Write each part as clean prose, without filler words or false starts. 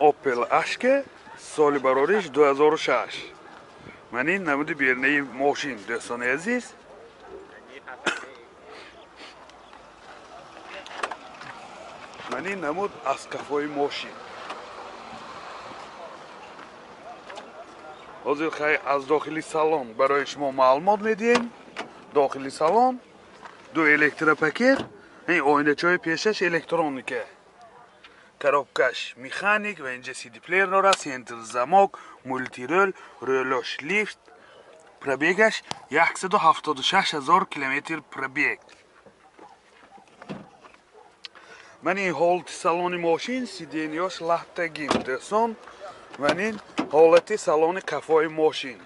Opel Ashka соли барориш 2006. Ман ин намуди бернаи мошин, дӯстони азиз. Ман ин намуд аз кафои мошин. Ҳозир хай аз дохили салон барои шумо маълумот медиҳем. Дохили салон ду электропакет, ин оиначаҳои пешаш электроника. Коробкаш механик ва инҷа CD-плеер дорад, центр замок, мултирол, рӯлош лифт. Пробегаш 176 000 километр пробег. Ман ин ҳолати салони мошин, сиденьяш латтагин, дӯстон. Ман ин ҳолати салони қафои мошин.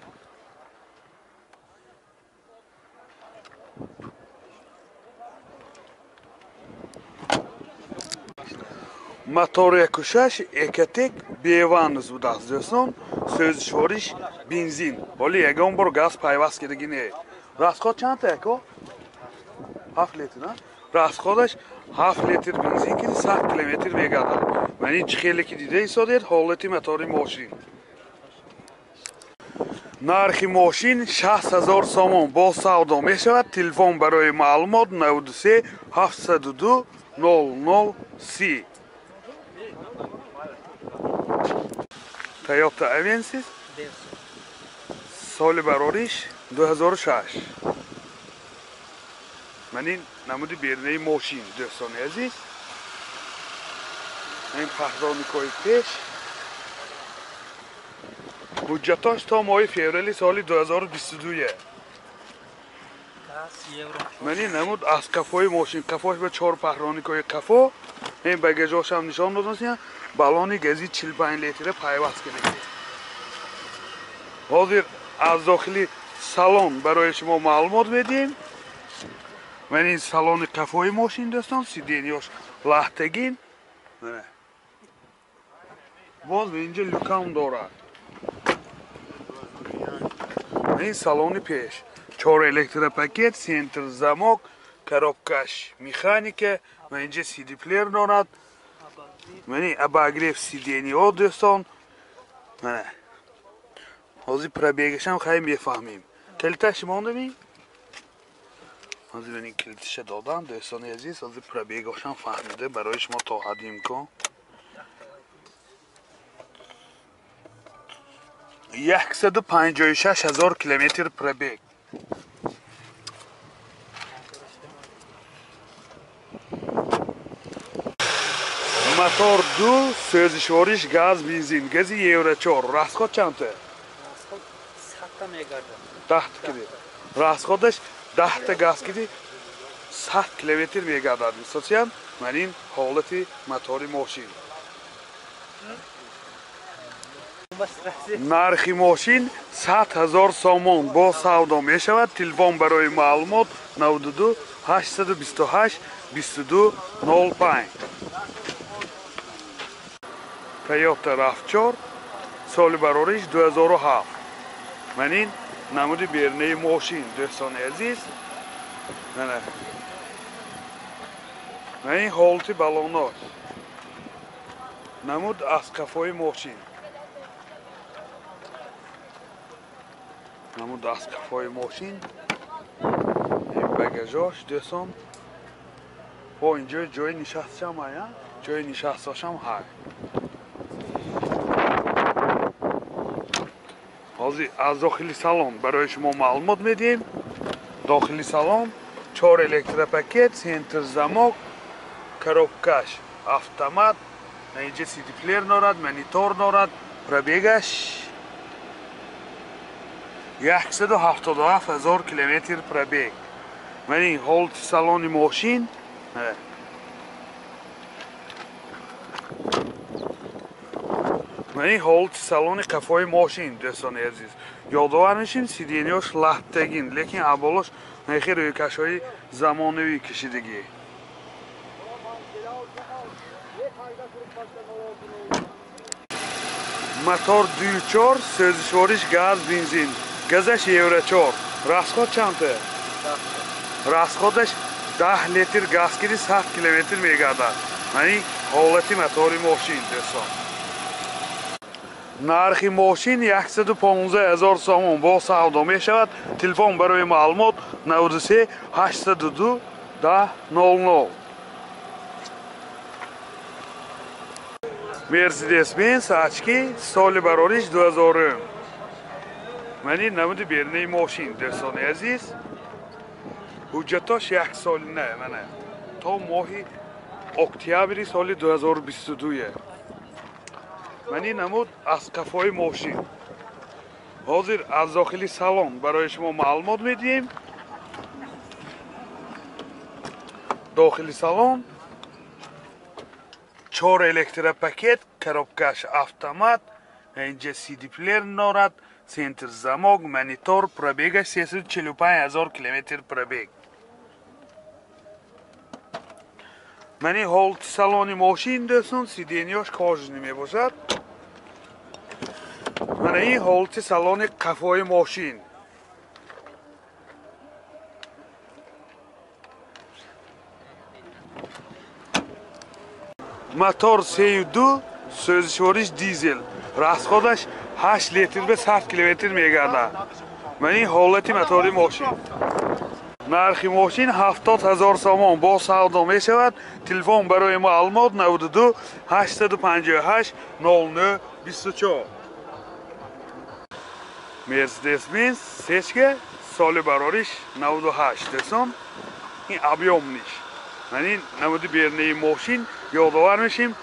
Мотор 1.6 Экотек беванус будааст, дӯстон. Сӯзишвориш бензин. Ҳоли ягон бор газ пайваст кардагӣ не. Расход чанд та яко? 7 литр, на? Расходаш 7 литр бензин ки 100 километр мегардад. Ман ин чӣ хеле ки дида истодед ҳолати мотори мошин. Нархи мошин 60 000 сомон бо савдо мешавад. Телефон барои маълумот 93 702 00 30. Toyota Avensis соли барориш 2006. Ман ин намуди бернаи мошин, дӯстони азиз. Ин паҳроникҳои пеш. Ҳуҷҷатош то моҳи феврали соли 2022. Ман ин намуд аз қафои мошин, қафош ба 4 паҳроникҳои қафо, ин багажошам нишон додам. Баллони гази 45 литра пайваст кардагӣ. Ҳозир аз дохили салон барои шумо маълумот медиҳем. Ман ин салони қафои мошин, дӯстон, сиденьяш лаҳтагин. Боз инҷа люкам дорад. Ин салони пеш. 4 электропакет, центр замок, коробкаш механика, ва инҷа CD-плеер дорад. Мани обогрев сиденья, дӯстон. Мана. Ҳозир пробегашам хай мефаҳмем. Калиташ мондами? Ҳозир ман ин калиташа додам, дӯстони азиз, ҳозир пробегашам фаҳмида барои шумо то ҳадди имкон. 156 000 километр пробег. Мотор 2, сӯзишвориш газ, бензин, гази Евро 4. Расход чанд та? Расход 100 та мегардад. 10 киди. Расходаш 10 та газ киди 100 километр мегардад. Мисолчиям, ман ин ҳолати мотори мошин. Нархи мошин 100 000 сомон бо савдо мешавад. Телефон барои маълумот 92 828 22 05. Toyota RAV4 соли барориш 2007. Ман ин намуди бернаи мошин, дӯстони азиз. Ман ин ҳолати баллонош. Намуд аз қафои мошин. Намуд аз қафои мошин. Ин багажош, дӯстон. Бо инҷо ҷои нишастшам ҳай, ҷои нишастошам ҳай. Ҳозир аз дохили салон барои шумо маълумот медиҳем. Дохили салон 4 электропакет, центр замок, коробкаш автомат, инҷа CD-плеер дорад, монитор дорад. Пробегаш 177 000 километр пробег. Ман ин ҳолати салони мошин. Ман ин ҳолати салони қафои мошин, дӯстони азиз. Ёдовар мешем, сиденьяш латтагин, лекин аболош нахи рӯйкашҳои замонавӣ кашидагӣ. Мотор 2.4, сӯзишвориш газ, бензин. Газаш Евро 4. Расход чанд та? Расходаш 10 литр газ киди 100 километр мегардад. Ман ин ҳолати мотори мошин, дӯстон. Нархи мошин 115 000 сомон бо савдо мешавад. Телефон барои маълумот 93 802 10 00. Мерседес-Бенц очки соли барориш 2000. Мани намуди бернаи мошин дӯстони азиз. Ҳуҷҷатош як солина мана то моҳи октябри соли 2022. Мани намуд аз қафои мошин. Ҳозир аз дохили салон барои шумо маълумот медиҳем. Дохили салон 4 электропакет, коробкаш автомат, инҷа CD-плеер дорад, центр замок, монитор, пробегаш 345 000 километр пробег. Мани ҳолати салони мошин дӯстон, сиденьяш кожаный мебошад. Мана ин ҳолати салони қафои мошин. Мотор 3.2, сӯзишвориш дизел. Расходаш 8 литр ба 100 километр мегардад. Мана ин ҳолати мотори мошин. Нархи мошин 70 000 сомон бо савдо мешавад. Телефон барои маълумот 92 858 09 24. Мерседес-Бенц сечка соли барориш 98 дӯстон. Ин объёмниш. Мана ин намуди бернаи мошин ёдовар мешим.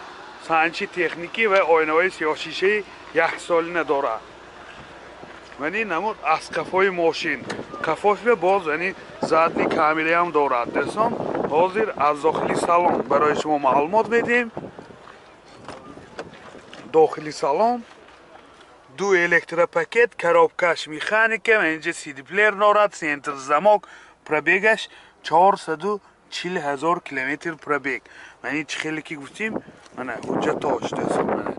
Санчи техникӣ ва оинаҳои сиёҳшишаи яксолина дорад. Мана ин намуд аз қафои мошин. Қафош ва боз яъне задни камераам дорад дӯстон. Ҳозир аз дохили салон барои шумо маълумот медиҳем. Дохили салон ду электропакет, коробкаш механика, инҷа CD-плеер дорад, центр замок, пробегаш 440 000 километр пробег. Мана чӣ хеле ки гуфтем, мана ҳуҷҷатош дӯстон, мана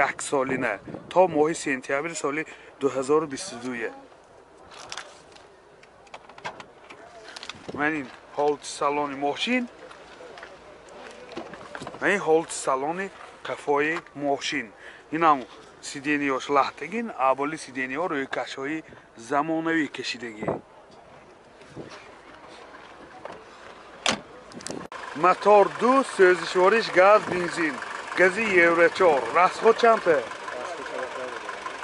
як солина то моҳи сентябри соли 2022. Ман ин ҳолати салони мошин, ман ин ҳолати салони қафои мошин. Инам сиденьяш лаҳтагин, аболи сиденьяҳо рӯйкашҳои замонавӣ кашидагӣ. Мотор 2, сӯзишвориш газ, бензин, гази Евро 4. Расход чандта?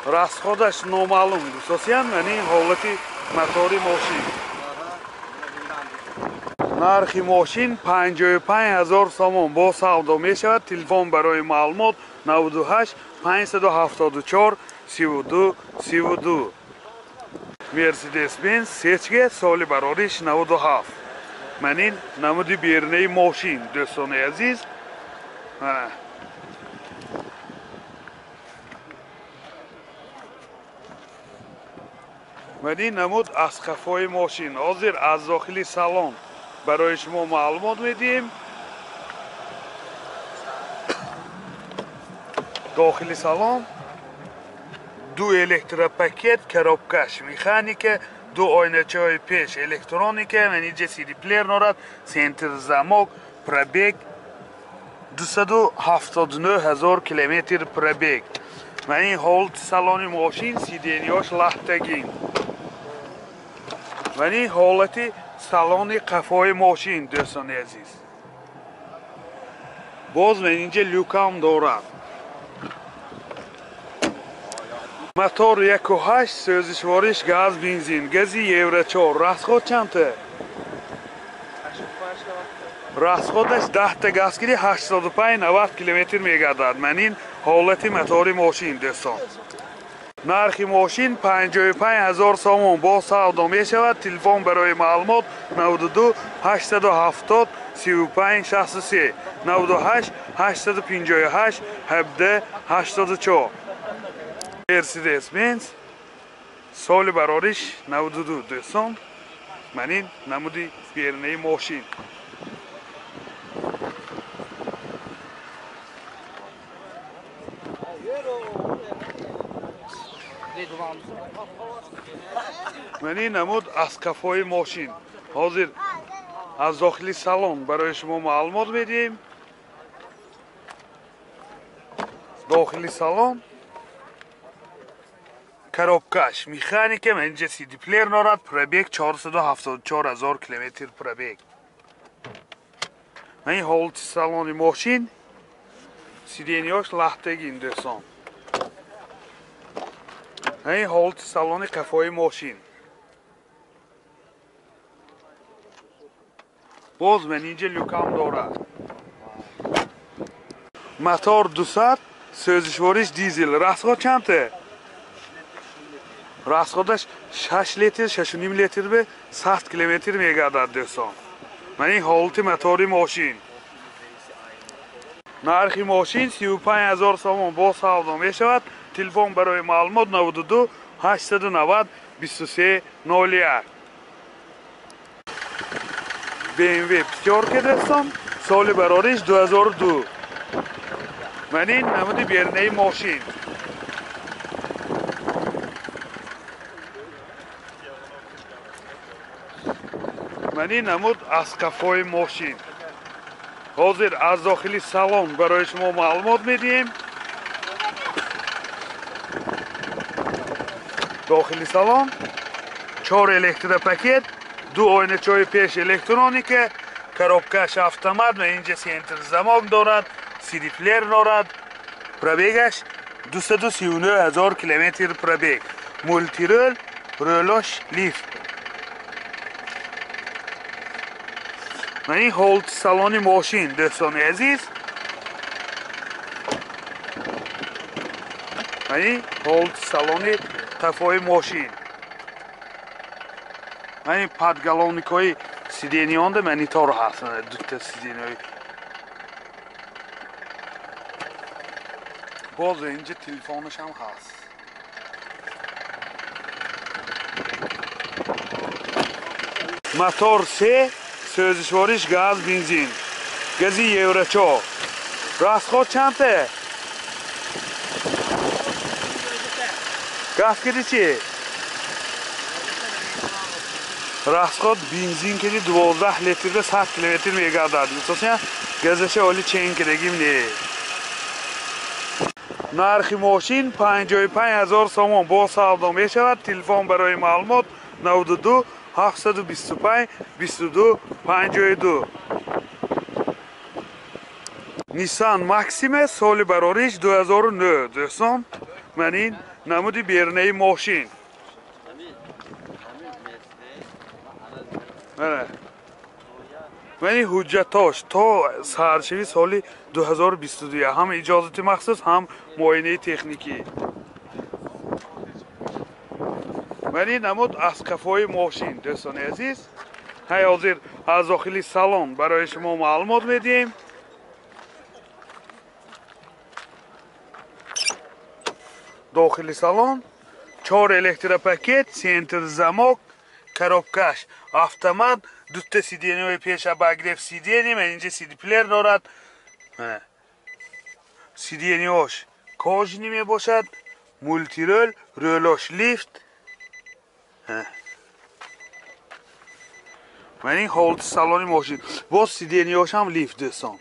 Расходаш номаълум. Дӯстосиян, ман ин ҳолати мотори мошин. Нархи мошин 55 000 сомон бо савдо мешавад. Телефон барои маълумот 98 574 32 32. Мерседес-Бенц сечка соли барориш 97. Ман ин намуди бернаи мошин дӯстони азиз. Ман ин намуд аз қафои мошин. Ҳозир аз дохили салон барои шумо маълумот медиҳем. Дохили салон ду электропакет, коробкаш механика, ду оиначаҳои пеш электроника, ман инҷа CD-плеер дорад, центр замок, пробег 279 000 километр пробег. Ман ин ҳолати салони мошин, сиденьяш лаҳтагин. Ман ин ҳолати салони қафои мошин дӯстони азиз. Боз ман инҷа люкам дорад. Мотор 1.8, сӯзишвориш газ, бензин, гази Евро 4. Расход чандта? Расходаш 10 та газ гири 85-90 километр мегардад. Ман ин ҳолати мотори мошин дӯстон. Нархи мошин 55 000 сомон бо савдо мешавад. Телефон барои маълумот 92 870 35 63 98 858 17 84. Мерседес-Бенц соли барориш 92 дӯстон. Ман ин намуди бернаи мошин. Ман ин намуд аз қафои мошин. Ҳозир аз дохили салон барои шумо маълумот медиҳем. Дохили салон Коробкаш механика, инҷа CD плеер дорад, пробег 474 ҳазор километр пробег. Ин ҳолати салони мошин, сиденьяш лахтагин дӯстон. Ин ҳолати салони қафои мошин. Боз ман инҷа люкам дорад. Мотор 200, сӯзишвориш дизел. Расход чандта? Расходаш 6 литр, 6,5 литр ба 100 километр мегардад дӯстон. Ман ин ҳолати мотори мошин. Нархи мошин 35 ҳазор сомон бо савдо мешавад. Телефон барои маълумот 92 890 23 01. BMW пятёрка дӯстон, соли барориш 2002. Ман ин намуди бернаи мошин. Ман ин намуд аз қафои мошин. Ҳозир аз дохили салон барои шумо маълумот медиҳем. Дохили салон 4 электропакет, 2 оиначаҳои пеш электроника, коробкаш автомат ва инҷа центр замок дорад, CD плеер дорад. Пробегаш 239 ҳазор километр пробег. Мултирол, рӯлош лифт. Ман ин ҳолати салони мошин дӯстони азиз. Ман ин ҳолати салони қафои мошин. Ман ин подголовникҳои сиденьонда монитор ҳаст, дута сиденьои. Боз инҷа телефонаш ҳам ҳаст. Мотор 3, сӯзишвориш газ, бензин. Гази Евро 4. Расход чандта? Газ киди чи? Расход бензин киди 12 литрда 100 километр мегардад. Мисолан, газаша оли чен кидагим не. Нархи мошин 55 ҳазор сомон бо савдо мешавад. Телефон барои маълумот 92 725 22 52. Nissan Maxima соли барориш 2009 дӯстон. Ман ин намуди бернаи мошин. Ман ин ҳуҷҷатош то саршави соли 2022 ҳам иҷозати махсус, ҳам муоинаи техникӣ. Ман ин намуд аз қафои мошин дӯстони азиз. Ҳай ҳозир аз дохили салон барои шумо маълумот медиҳем. Дохили салон 4 электропакет, центр замок, коробкаш автомат, дута сиденьяҳои пеш обогрев сиденья, ман инҷа CD плеер дорад. Сиденьяҳош кожаный мебошад, мултирол, рӯлош лифт. Ман ин ҳолати салони мошин. Боз сиденьяҳош ҳам лифт дӯстон.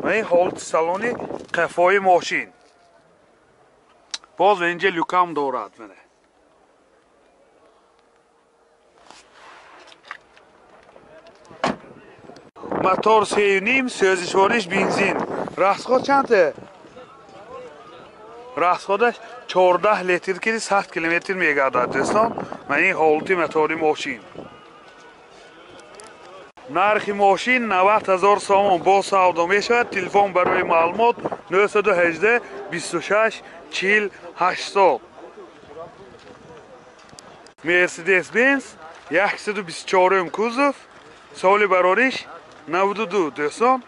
Ман ин ҳолати салони қафои мошин. Боз инҷа люкам дорад. Мотор 3,5, сӯзишвориш бензин. Расход чандта? Расходаш 14 литр киди 100 километр мегардад дӯстон. Ман ин ҳолати мотори мошин. Нархи мошин 90 ҳазор сомон бо савдо мешавад. Телефон барои маълумот 918 26 40 800. Mercedes Benz 124 кузов, соли барориш 92 дӯстон.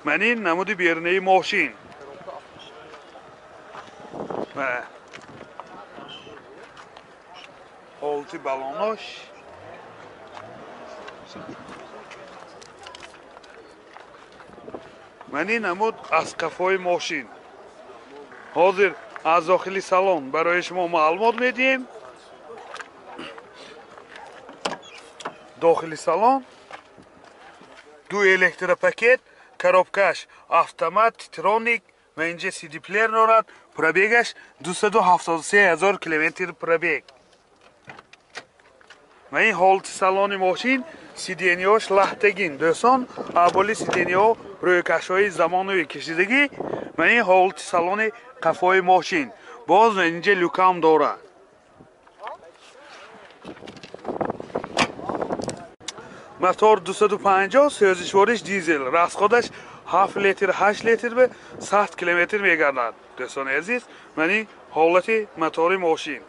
Ман ин намуди бернаи мошин. Ҳолати балонош. Ман ин намуд аз қафои мошин. Ҳозир аз дохили салон барои шумо маълумот медиҳем. Дохили салон 2 электропакет, коробкаш автомат, титроник, Ва инҷа CD плеер дорад. Пробегаш 273 ҳазор километр пробег. Ва ин ҳолати салони мошин, сиденьяш лаҳтагин, дӯстон, аболи сиденьяҳо рӯйкашҳои замонавӣ кашидагӣ. Ва ин ҳолати салони қафои мошин. Боз инҷа люкам дорад. Мотор 250, сӯзишвориш дизел, расходаш 7 литр, 8 литр ба 100 километр мегардад. Дӯстони азиз, ман ин ҳолати мотори мошин.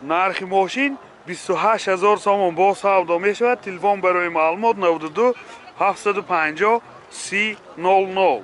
Нархи мошин 28 ҳазор сомон, боз савдо мешавад. Телефон барои маълумот 92 750 30 00.